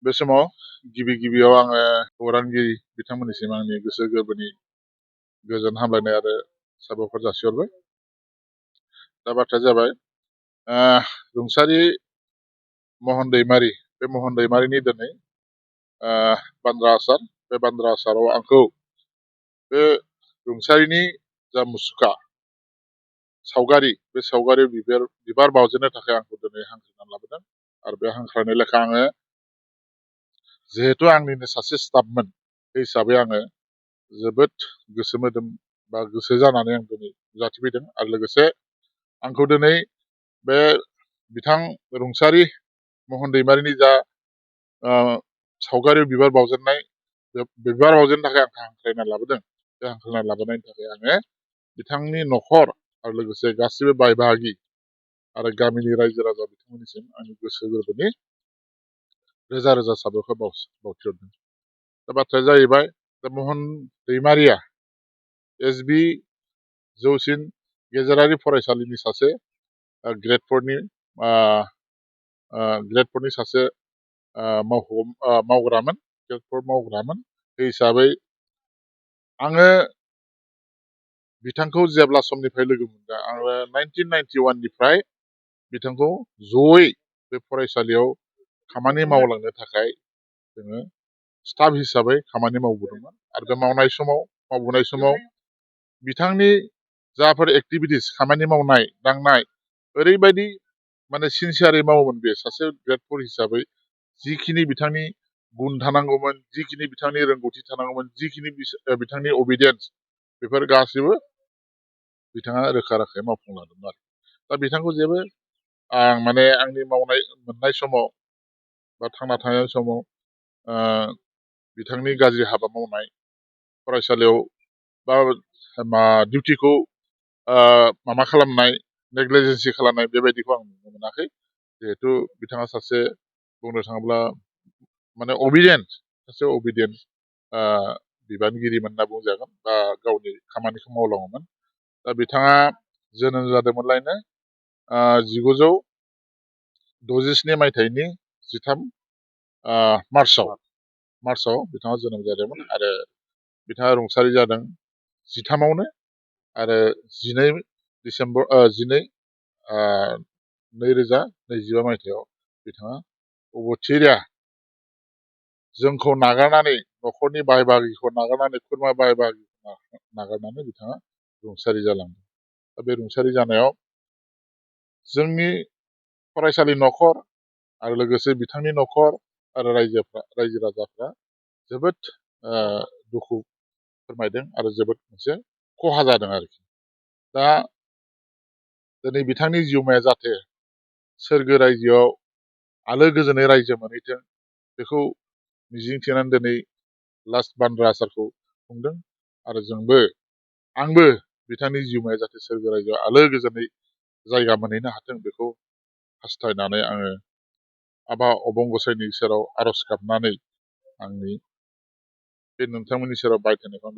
बे समाव गिबियाव आङो खौरांगिरि बिथांमोननिसिम आंनि गोसो गोरबोनि गोजोन हामलायनाय आरो साबायखर जासिहरबाय। दा बाथ्राया जाबाय रुंसारि महन दैमारि, बे महन दैमारिनि दिनै बान्द्रा आसार, बे बान्द्रा आसाराव आंखौ बे रुंसारिनि जा मुसुखा सावगारि, बे सावगारियाव बिबार बावजेननो थाखाय आंखौ दिनै हांख्रायनानै लाबोदों। आरो बे हांख्रायनाय लेखा आङो जिहेथु आंनिनो सासे स्टाफमोन, बे हिसाबै आङो जोबोद गोसो मोदोम बा गोसो जानानै आं दिनै नुजाथिफैदों। आरो लोगोसे आंखौ दिनै बे बिथां रुंसारि महन दैमारिनि जा सावगारियाव बिबार बावजेननाय, बिबार बावजेननो थाखाय आंखौ हांख्रायना लाबोदों। बे हांख्रायना लाबोनायनि थाखाय आङो बिथांनि न'खर आरो लोगोसे गासिबो बाय बाहागि आरो गामिनि रायजो राजा बिथांमोननिसिम आंनि गोसो गोरबोनि रोजा रोजा साबायखर बावथिहरदों। दा बाथ्राया जाहैबाय, दा महन दैमारिया SB जौसिन गेजेरारि फरायसालिनि सासे ग्रेड 4नि सासे मावग्रामोन, ग्रेड 4 मावग्रामोन। बे हिसाबै आङो बिथांखौ जेब्ला समनिफ्राय लोगो मोनदों, आङो 1991निफ्राय बिथांखौ जयै बे फरायसालियाव खामानि मावलांनो थाखाय जोङो स्टाफ हिसाबै खामानि मावबोदोंमोन। आरो बे मावबोनाय समाव बिथांनि जाफोर एक्टिभिटिस, खामानि मावनाय दांनाय, ओरैबायदि माने सिनसियारै मावोमोन। बे सासे ग्रेड 4 हिसाबै जिखिनि बिथांनि गुन थानांगौमोन, जिखिनि बिथांनि रोंगौथि थानांगौमोन, जिखिनि बिथांनि अबिडियेन्स, बेफोर गासैबो बिथाङा रोखा रोखायै मावफुंलांदोंमोन। आरो दा बिथांखौ जेबो आं माने आंनि मोननाय समाव बा थांना थानाय समाव बिथांनि गाज्रि हाबा मावनाय, फरायसालियाव बा डिउटिखौ खालामनाय, नेग्लिजेन्सि खालामनाय, बेबायदिखौ आं नुनो मोनाखै। जिहेथु बिथाङा सासे बुंनो थाङोब्ला माने सासे अबिडियेन्ट बिबानगिरिमोन होनना बुंजागोन, बा गावनि खामानिखौ मावलाङोमोन। दा बिथाङा जोनोम जादोंमोनलायनो 1967 मायथाइनि 13 मार्चआव बिथाङा जोनोम जादोंमोन। आरो बिथाङा रुंसारि जादों 13आवनो, आरो 12 डिसेम्बर 2025 मायथाइयाव बिथाङा अबथिरा जोंखौ नागारनानै, न'खरनि बाय बाहागिखौ नागारनानै, खुरमा बाय बाहागिखौ नागारनानै बिथाङा रुंसारि जालांदों। दा बे रुंसारि जानायाव जोंनि फरायसालि न'खर आरो लोगोसे बिथांनि न'खर आरो रायजो राजाफ्रा जोबोद दुखु फोरमायदों आरो जोबोद मोनसे खहा जादों आरोखि। दा दिनै बिथांनि जिउमाया जाहाथे सोरगो रायजोआव आलो गोजोनै रायजो मोनहैथों, बेखौ मिजिंथिनानै दिनै लास्ट बान्द्रा आसारखौ खुंदों। आरो आंबो बिथांनि जिउमाया जाहाथे सोरगो रायजोआव आलो गोजोनै जायगा मोनहैनो हाथों, बेखौ हास्थायनानै आङो आफा अबंगसायनि सेराव आर'ज गाबनानै आंनि बे नोंथांमोननि सेराव बायथायनायखौ आं